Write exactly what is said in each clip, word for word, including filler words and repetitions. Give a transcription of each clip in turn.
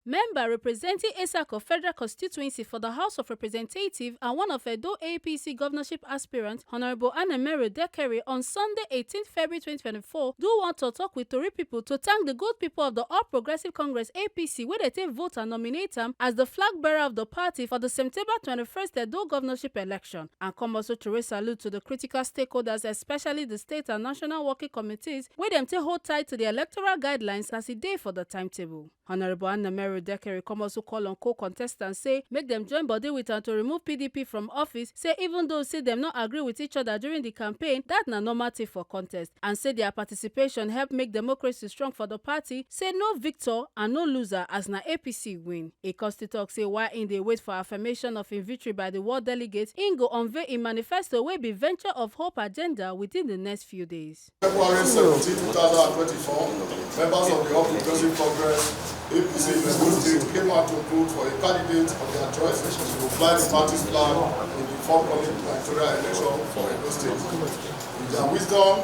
Member representing Esako Federal Constituency for the House of Representatives and one of Edo A P C governorship aspirants, Honorable Anamero Dekere, on Sunday, eighteenth February twenty twenty-four, do one to talk with Tori people to thank the good people of the All Progressive Congress, A P C, where they take vote and nominate him as the flag bearer of the party for the September twenty-first Edo governorship election, and come also to raise salute to the critical stakeholders, especially the state and national working committees, where them take hold tight to the electoral guidelines as e dey for the timetable. Honorable Anna Mary Dekere come also call on co-contestants, say make them join body with am to remove P D P from office, say even though say them not agree with each other during the campaign, that na normal thing for contest, and say their participation help make democracy strong for the party, say no victor and no loser as na A P C win. E come still talk say while im dey wait for affirmation of im victory by the world delegates, im go unveil im manifesto wey be Venture of Hope agenda within the next few days. February seventeenth, two thousand and twenty-four, members of the All Progressive Congress, A P C in Edo State, came out to vote for a candidate of their choice to fly the party's flag in the forthcoming gubernatorial election for Edo State. With their wisdom,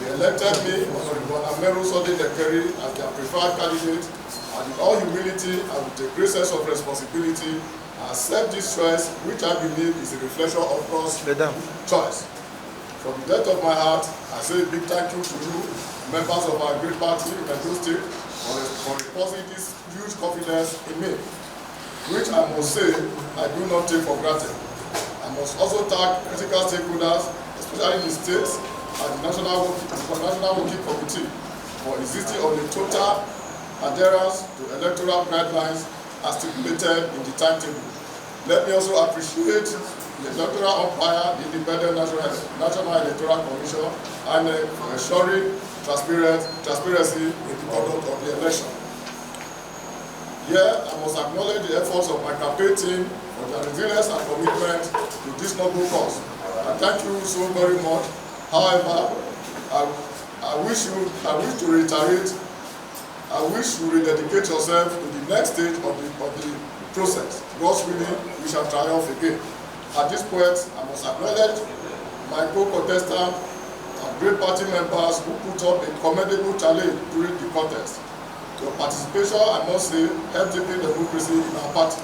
they elected me, Honorable Anamero Sunday Dekere, as their preferred candidate, and in all humility and with a great sense of responsibility, I accept this choice, which I believe is a reflection of God's choice. From the depth of my heart, I say a big thank you to you, members of our great party in Edo State, for, for reposing this huge confidence in me, which I must say I do not take for granted. I must also thank critical stakeholders, especially the states and the national working, the national working committee, for insisting on a total adherence to electoral guidelines as stipulated in the timetable. Let me also appreciate the electoral umpire, the Independent National, National Electoral Commission, INEC, for ensuring transparent, transparency in the conduct of the election. Here, I must acknowledge the efforts of my campaign team for their resilience and commitment to this noble cause. I thank you so very much. However, I, I wish you, I wish to reiterate, I wish you rededicate yourself to the next stage of the, of the process. God's willing, we shall triumph again. At this point, I must acknowledge my co-contestant and great party members who put up a commendable challenge during the contest. Your participation, I must say, helped deepen democracy in our party.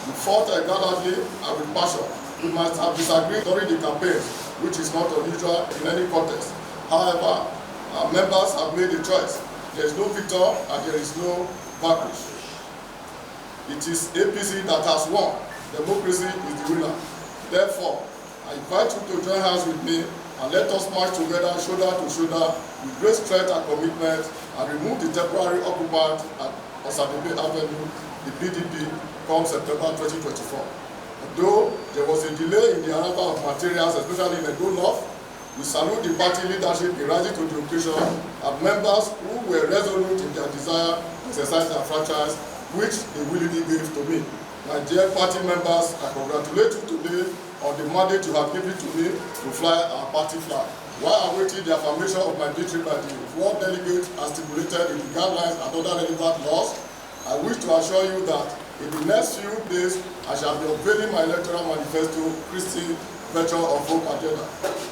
You fought gallantly and with passion. We might have disagreed during the campaign, which is not unusual in any contest. However, our members have made a choice. There is no victor and there is no vanquished. It is A P C that has won. Democracy is the winner. Therefore, I invite you to join hands with me and let us march together, shoulder to shoulder, with great strength and commitment, and remove the temporary occupant at Osadebe Avenue, the P D P, come September twenty twenty-four. Though there was a delay in the arrival of materials, especially in Edo North, we salute the party leadership in rising to the occasion and members who were resolute in their desire to exercise their franchise, which they willingly gave to me. My dear party members, I congratulate you today on the mandate you have given to me to fly our party flag. While awaiting the affirmation of my victory by the world delegate as stipulated in the guidelines and other relevant laws, I wish to assure you that in the next few days, I shall be unveiling my electoral manifesto, Christian Venture of Hope Agenda.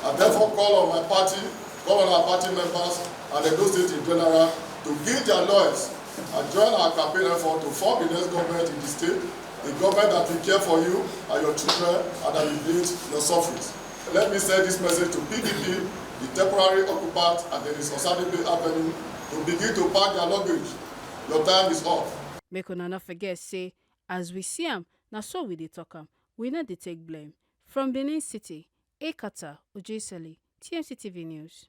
I therefore call on my party, call on our party members and Edo State in general to give their loyalty and join our campaign effort to form the next government in the state, a government that will care for you and your children and that will meet your sufferings. Let me send this message to P D P, the temporary occupant at Dennis Osadebe Avenue, to begin to pack their luggage. Your time is up. Make una not forget, say, as we see am, na so we dey talk am. We no dey take blame. From Benin City, Ekata Ojesele, T M C T V News.